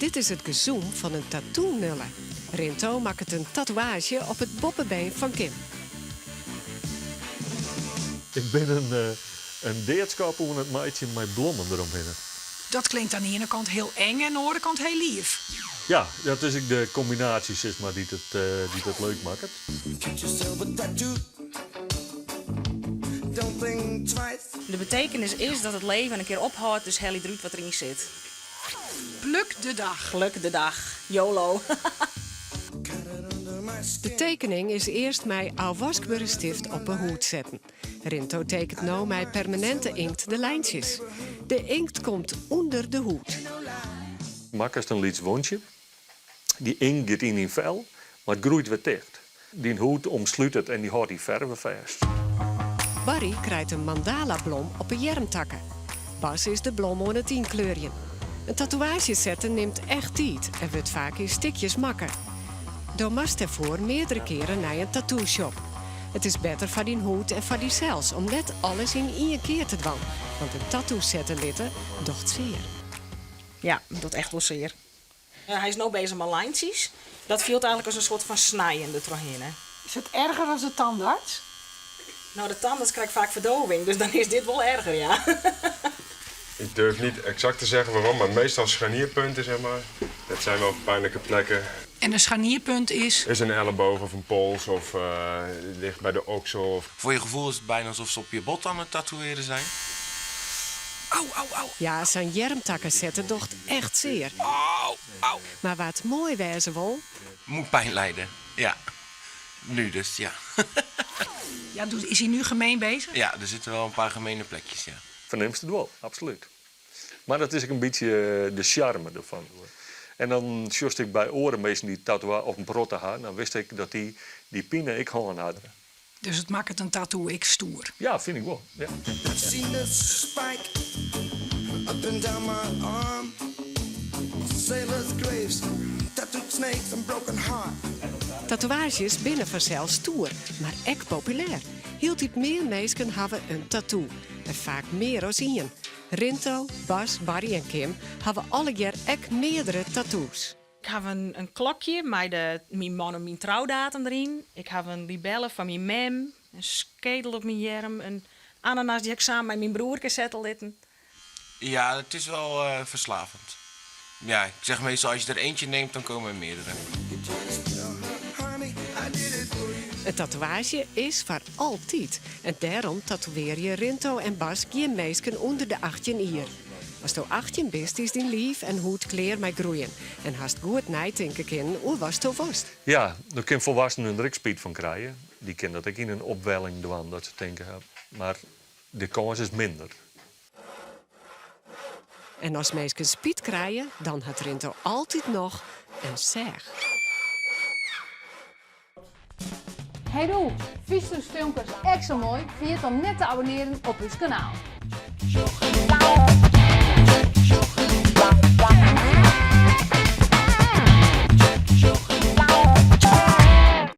Dit is it gezoem fan in tattoo-nulle. Rinto makket in tatoeaazje op it boppebeen fan Kim. Ik bin in deadskop oan it meitsjen mei blommen deromhinne. Dat klinkt oan de iene kant hiel eng en oan de oare kant hiel lief. Ja, dat is ek de kombinaasje sis mar dy't it, dy't it leuk makket. De betekenis is dat it leven in kear ophâldt, dus helje derút wat deryn sit. Pluk de dag. Pluk de dag. YOLO. De tekening is earst mei ôfwaskbere stift op 'e hûd setten. Rinto tekent no mei permaninte inkt de lijntsjes. De inkt komt ûnder de hûd. Makkest in lyts wûntsje. Dy inkt giet yn dyn fel, mar it groeit wer ticht. Dyn hûd omslút it en dy hâldt dy ferve fêst. Barry krijt in mandalablom op 'e earmtakke. Bas is de blom oan it ynkleurjen. In tatoeaazje setten nimt echt tiid en wurdt faak yn stikjes makke. Do moatst dêrfoar meardere kearen nei in tattooshop. It is better foar dyn hûd en foar dysels om net alles yn ien kear te dwaan, want in tattoo sette litte docht sear. Ja, it docht echt wol sear. Hy is no bezich mei lijntsjes. Dat fielt eigenlik as in soart fan snijen der trochhinne. Is it erger as de tandarts? No, de tandarts krij ik faak ferdôving, dus dan is dit wol erger, ja. Ik durf niet exact te zeggen waarom, maar meestal scharnierpunten, zeg maar. Dat zijn wel pijnlijke plekken. En een scharnierpunt is? Is een elleboog of een pols of ligt bij de oksel. Voor je gevoel is het bijna alsof ze op je bot aan het tatoeëren zijn. Au, au, au. Ja, sa'n earmtakke sette docht echt sear. Au, au. Mar wa't moai wêze wol. Moet pijn lijden, ja. Nu dus, ja. Ja, is hij nu gemeen bezig? Ja, er zitten wel een paar gemene plekjes, ja. Fernimst it wol, absolút. Mar dat is ek in bytsje de sjarme derfan. En dan sjochst ek by oare minsken dy't tatoeaazje of in protte ha, dan witst ek dat dy dy pine ek hân ha. Dus it makket in tattoo ek stoer? Ja, fyn ik wol, ja. Tatoeaazjes binne fansels stoer, mar ek populêr. Hieltyd mear minsken hawwe in tattoo. En faak mear as ien. Rinto, Bas, Barry en Kim hawwe allegear ek meardere tattoos. Ik haw in klokje mei de myn man en myn troudatum deryn. Ik haw in libelle fan myn mem, in skedel op myn earm, in ananas dy't ik samen mei myn broerke sette litten. Ja, het is wel verslavend. Ja, ik zeg meestal als je er eentje neemt, dan komen er meerdere. In tatoeaazje is foar altyd en dêrom tatoeëarje Rinto en Bas gjin minsken ûnder de 18 jier. Asto 18 bist is dyn liif en hûd klear mei groeien en hast goed neitinke kinnen oer watsto wolst. Ja, der kin folwassenen der ek spyt fan krije. Dy kin dat ek yn in opwelling dwaan, dat se tinke, mar de kâns is minder. En as minsken spyt krije, dan hat Rinto altyd noch in seach. Hey do, fynst ús filmkes ek sa moai? Ferjit dan net te abonnearjen op ús kanaal.